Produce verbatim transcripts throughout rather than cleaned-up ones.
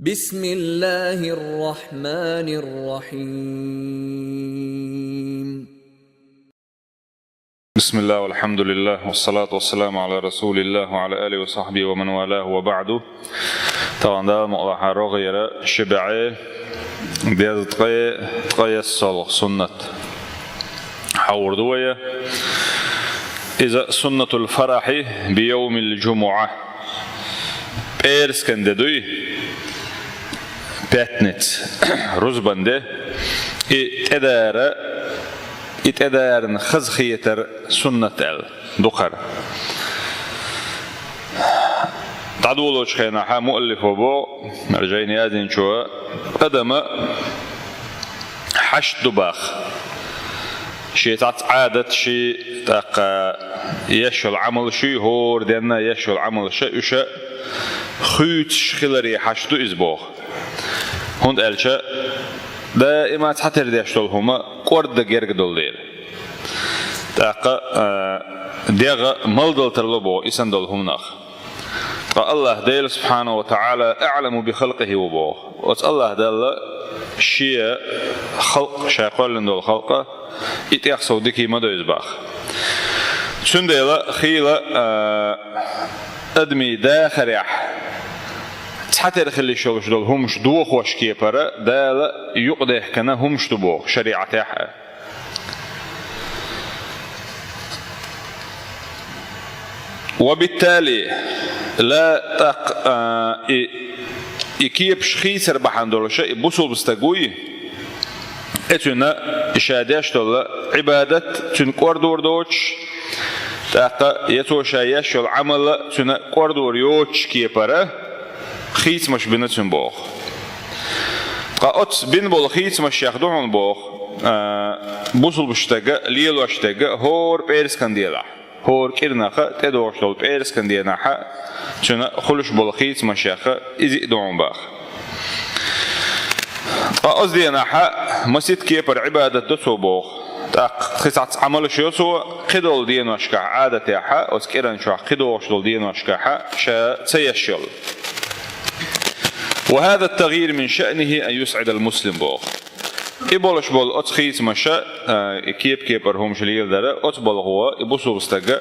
بسم الله الرحمن الرحيم. بسم الله والحمد لله والصلاة والسلام على رسول الله وعلى آله وصحبه ومن والاه وبعد. Тахана Дала мукъалахьа рогӀера ши бӀаь дезткъе ткъаесалгӀа суннат хьахьор ду вай. Иза суннатул фарахьи би йовмил жумуӀа. ПӀераскан де дуй, пятница, рузбан де, и тӀедара, и тӀедарна хазахетар суннат аьлла ду хӀара. ДӀадолалучу хенахь муаллифо боху, жайна яздинчо, адама хьашт ду боху. Шен цхьацца Ӏадат, шен тӀаккха еш йолу Ӏамал, шен хӀора денна еш йолу Ӏамал, ша уьш хуьйцуш хиларе хьашт ду иза боху. ХӀунда аьлча даима цхьатера деш долу хӀума кӀорда герга долу дела. ТӀаккха, а, дегӀ малдала тарло боху и санна долу хӀуманах. Ткъа Аллахь Дела субхьанаху ва таӀала аӀламу би халкъихӀи ву боху. Оцу Аллахь Далла шен халкъ, ша кхоьллина долу халкъ, и тӀех сов дика ма ду иза боху. Цундела хийла, а, адамийн дахарехь цхьатера хила йиш йолуш долу хӀумаш дохош кепара Дала юкъадаьхкина хӀумаш ду боху шариӀатехь а. Ва биттали, ла тӀаккха, а, и, и кепаш хийцар бахьана долуша и бусулба стаг вуй, и цуьнан ша деш долу Ӏибадат цуьнан кӀордор доцуш, тӀаккха я цо ша еш йолу Ӏамал цуьнан кӀордор йоцуш кепара хийцамаш бина цуьнан боху. Ткъа оцу бина болу хийцамашех ду хьуна боху, а, бусулба стага, лелош стага, хӀора пӀераскан делахь, хӀора кӀирнаха тӀедогӀуш долу пӀераскан денахьа цуьнан хуьлуш болу хийцамашех иза а ду хьуна боху. Ткъа оцу денахьа масит кепара Ӏибадат до цо боху. ТӀаккха кхин цхьацца Ӏамалш йо цо, кхидолу деношкахь Ӏадатехьа, оцу кӀиран чохь кхидогӀуш долу деношкахьа ша ца еш йолу. Ва хӀаза ат-тагӀйир мин шаънихӀи ан юсӀидал муслим боху. И болуш болу оцу хийцамаша, а, и кеп-кепара хӀумаш леладара, оцу балхо и бусулба стага,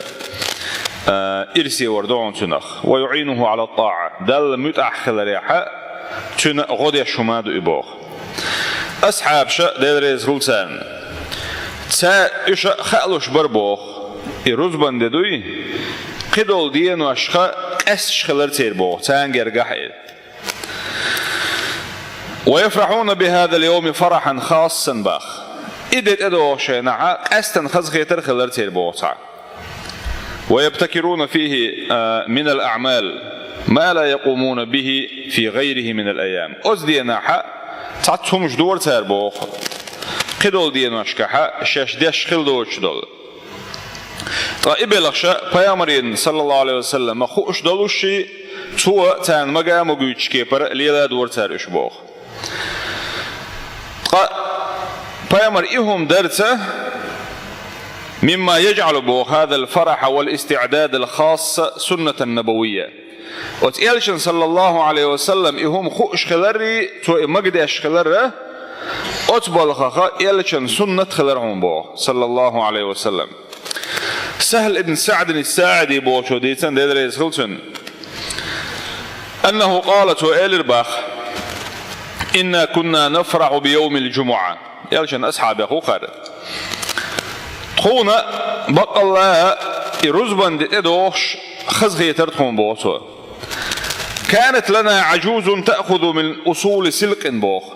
а, ирсе вар ду хьуна цуьнах. Ва юӀинухӀу Ӏала ат-тӀаӀа. Далла муьтӀахь хиларехьа, цуьнан гӀо деш хӀума ду и боху. Асхьабаша, Дела реза хуьлда царна, ца уьш а хаалуш бара боху, и рузбан де дуй, кхидолу деношха къаьсташ хилар церан боху, царна гергахь а и. Ва яфрахьуна би хӀазал йовми фарахьан хассан боху. И де тӀедогӀу шайнахьа къаьстина хазахетар хилар церан боху цхьа. Ва ябтакируна фихӀи, а, минал аӀмал ма ла якъумуна бихӀи фи гӀайрихӀи минал айям. Оцу денахьа цхьацца хӀумаш дора цара боху, кхидолу деношкахьа шаьш деш хила доцуш долу. Ткъа и белхаша пайхамарна, саллаллахӀу Ӏалайхи ва саллам, ма хууш долуш ши, цо царна мага а ма гуьйцуш кепара лела дора цара уьш боху. Ткъа пайхамар и хӀума дарца, мимма яжӀалу боху хӀазал фарахьа вал истиӀдадал хасса суннатан набавийя. Оцу элчан, саллаллахӀу Ӏалайхи ва саллам, и хӀума хууш хиларрий, цо и магадеш хиларра, оцу балхаха элчан суннат хилар хьуна боху, саллаллахӀу Ӏалайхи ва саллам. Сахьл ибн СаӀдин ас-СаӀиди бохучо дийцина, Дела реза хуьлда цунна. АннахӀу къала, цо элира боху: «Инна кунна нафрахьу би йовмил жумуӀа». Элчан асхьабех ву хӀара. Тхуна баккъалла и рузбан де тӀедогӀуш хазахетар тхуна боху цо. «Канат лана Ӏажузун таъхузу мин усули силкъин» боху.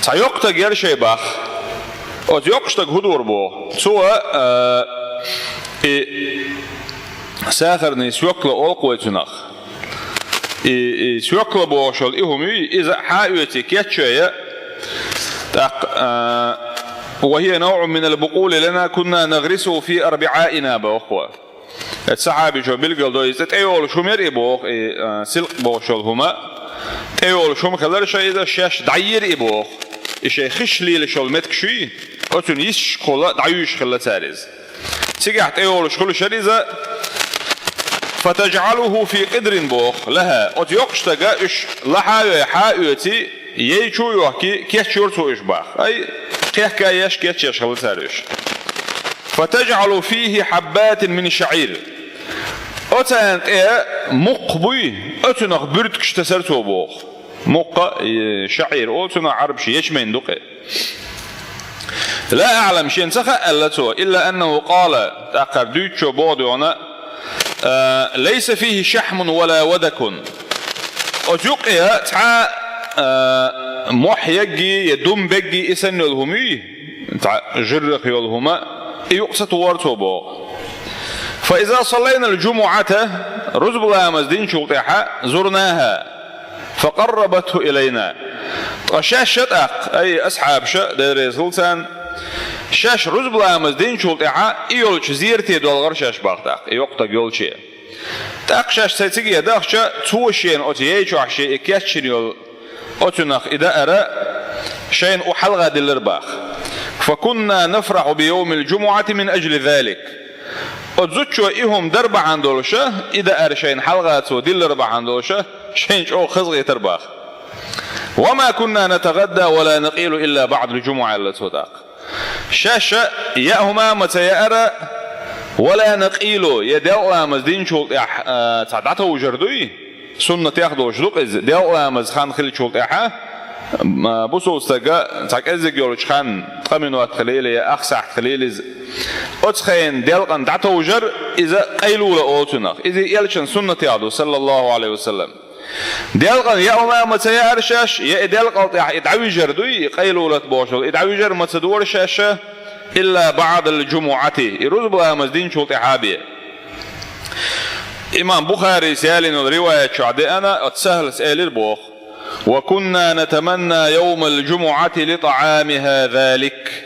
Цхьа йоккха стаг яра шайн боху. Оцу йоккхачу стага хӀун дора боху? Цо, а, и сахарный свёкла олу-кх вай цунах. И, и свёкла бохуш йолу и хӀума юй, иза хьан оьций кечъян, тӀаккха, а, «ва хӀия навӀун минал букъули лана кунна нагӀрисуху фи арбиӀаина» боху. Эцу сахьабичо билгал до, иза тӀейолуш хӀума яра и боху, и, а, силкъ бохуш йолу хӀума. ТӀейолуш хӀума хилар шайн иза, шаьш дӀайира и боху. И шайн хиш лелаш йолу меттигаш юй, оцунна йисшкахула дӀаюьйш хилла цара иза. Цигахь тӀейолуш хуьлуш яра иза. فتجعله في قدر, боху, لها. Оцу йоккхачу стага уьш лахьа а йой, хьа а оьций, яй чу а йохкий, кечйора цо уьш, боху. Ай, кхехка еш, кечъеш хилла цара уьш. فتجعل فيه حبات من شعير. Оцарна тӀе мукх буй, оцунах буьртигаш тесара цо, боху. Мукха, э, шаӀир олу цунах, Ӏарбаша ячмень ду-кх. لا أعلم, шена ца хаьа, аьлла цо, إلا أنه قال, тӀаккха дуьйцучо боху догӀна, а, ليس فيه شحم ولا ودك. Оцу юккъе цхьа а, а, мохь яггий я дум беггий и санна йолу хӀума юй, цхьа жиррах йолу хӀума, и юкъа ца тухура цо, боху. فإذا صلينا الجمعة, рузба ламаз динчул тӀаьхьа, زرناها فقربته إلينا. Ткъа шаьш а тӀаккха, ай, асхьабаша, Дела реза хуьлда царна, шаьш рузба ламаз динчул тӀаьхьа и йолчу зерате долхура шаьш, боху, тӀаккха, и йоккха стаг йолче. ТӀаккха шаьш цхьа цига дахча, цо шена оцу яй чохь шен и кечйина йолу оцунах и даара шайна хьалха диллира, боху. فكنا نفرح بيوم الجمعة من أجل ذلك. Оцу зудчо и хӀума дар бахьана долуша, и даара шайна хьалха цо диллар бахьана долуша, шайна чӀогӀа хазахетара, боху. وما كنا نتغدى ولا نقيل إلا بعد الجمعة, аьлла цо тӀаккха. Шаьш а яа хӀума а ма ца яара, ولا نقيل, я делкъа ламаз динчул тӀаьхьа, а, цхьа дӀатовжар дуй? Суннатех долуш ду-кх иза. Делкъа ламаз хан хиллачул тӀаьхьа, а, бусалба стага цхьа кӀеззиг йолчу ханна, ткъа минот хилийла я ах сахьт хилийла иза, оцу хенахь делкъана дӀатовжар, иза къайлула олу цунах. Иза элчан суннатех ду, саллаллаху Ӏалайхи ва саллам. Делкъана яа хӀума а ма ца яара шаьш, я и делкъал тӀаьхьа и дӀавижар дуй, и къайлулат бохуш долу, и дӀавижар ма ца дора шаьш а, إلا بعد الجمعة, и рузба ламаз динчул тӀаьхьа бен. Имам Бухарис ялийна йолу риваят чохь деана, оцу СахӀлас элира, боху: وكنا نتمنى يوم الجمعة لطعامها ذلك.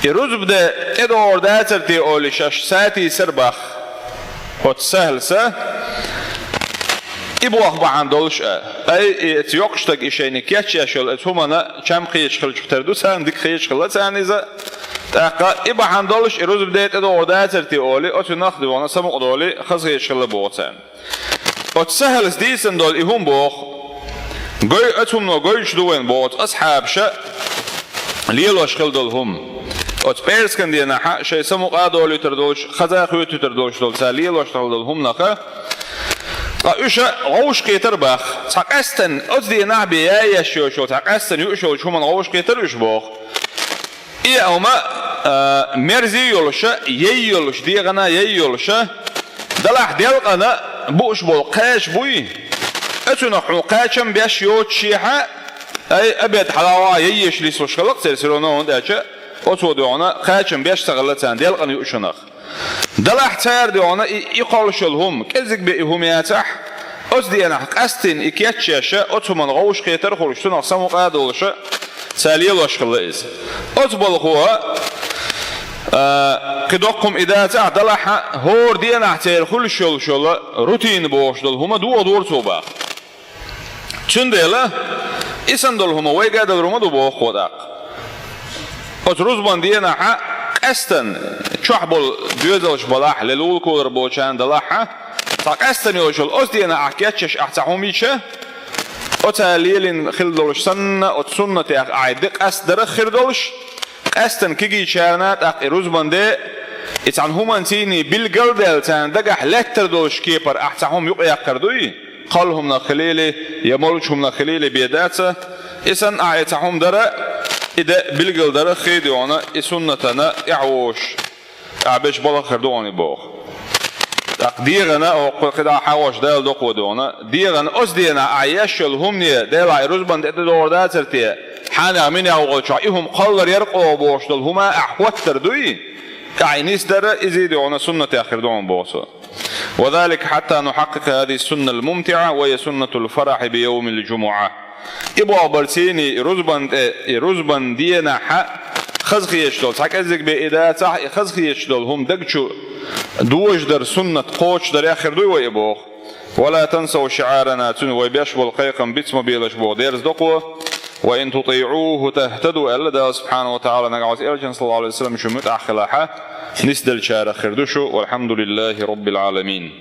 И рузба де тӀедогӀур дацара те олий шаьш сатийсара, боху оцу СахӀлас, и боху бахьана долуш а. Ай, и оцу йоккхачу стага и шайна кечъеш йолу оцу хӀуманна чам кхеташ хиллачух тера ду царна, дика кхеташ хилла царна иза. ТӀаккха и бахьана долуш и рузба де тӀедогӀур дацара те олий, оцунах а догӀна самукъадолий, хазахеташ хилла боху царна. Оцу СахӀлас дийцина долу и хӀума, боху, гой, оцу хӀумано гойтуш ду вайна, боху, оцу асхьабаша лелош хилла долу хӀума. Оцу пӀераскан денахь шайн самукъа а долуьйтур долуш, хаза а хоьтуьйтур долуш долу цара лелош хилла долу хӀуманах а. Ткъа уьш а вовшахкхетара, боху. Цхьа къаьстина оцу денахь бен яа еш йолуш йолу, цхьа къаьстина юуш йолчу хӀуманна вовшахкхетара уьш, боху. И хӀума, а, мерза йолуша, яй йолуш, дегӀана яй йолуша, делахь делкъана бууш болу кхача буй, оцунах хьуна кхачам беш йоцуш шехьа, ай, обед хьалаваха яй еш нислуш хилла-кх церан, всё равно, хӀунда аьлча оцо догӀна кхачам беш ца хилла царна делкъана юушшинах. Делахь цара догӀна и, и кхоллуш йолу хӀума, кӀеззиг бен и хӀума яцахь, оцу денахь къаьстина и кечъеш а, оцу хӀуманна вовшахкхетара хуьлуш, цунах самукъа а долуша, цара лелош хилла иза. Оцу балхо, а, кхин доккха хӀума и дацахь, делахь а, хӀора денахь церан хуьлуш йолуш йолу рутина бохуш долу хӀума дохадора цо, боху. Цундела и санна долу хӀума вайга а далур ма ду, боху тӀаккха. Оцу рузбан денахь а къаьстина чохь болу доьзалш балахь, лелула кхолар болчарна далахь а, цхьа къаьстина йолуш йолу оцу денахь ахь кечъеш ахь цхьа хӀума йича, оцара лелийна хилла долуш санна, оцу суннатех ахь и де къастдарах хир долуш, къаьстина кегийчарна тӀаккха и рузбан де, и цхьана хӀуманций билгал а даьлла, царна дагахь лаьттар долуш кепара ахь цхьа хӀума юкъаяккхар дуй, кхол хӀуманах хилийла, я молчу хӀуманах хилийла бен дац, и санна ахь и цхьа хӀума дара, и де билгал дарах хи догӀна, и суннатана тӀаьхьавозуш, ахь беш балха хир догӀна и, боху. ТӀаккха дегӀана, хӀокху кхидӀа хьагӀош Дала доккхо догӀна, дегӀана оцу денахь ахь еш йолу хӀумане, делахь и рузбан де тӀедогӀур дацара те, хьанех минех вахалчохь и хӀума кхоллар яра-кх оха бохуш долу хӀума ахь хӀоттар дуй, ахь и нисдара, изий догӀна суннатех хир догӀна, боху цо. وذلك حتى نحقق هذه السنة الممتعة وهي سنة الفرح بيوم الجمعة. И болх барцийний, и рузбан тӀе, и рузбан денахь а хазахеташ долу, цхьа кӀеззиг бен и дацахь, и хазахеташ долу хӀума даг чу дожадар суннат кхочушдарех хир дуй вай и, боху. ولا تنسوا شعارنا, цуьнан вай беш болу кхайкхам биц ма белаш, боху дерза доккхо. وإن تطيعوه تهتدوا, аьлла Дала субхьанаху ва тагӀала, нагахь оцу элчан, саллаллаху Ӏалайхи ва саллам, шу муьтӀахь хилахь, нисделлачарах хир ду шу. والحمد لله رب العالمين.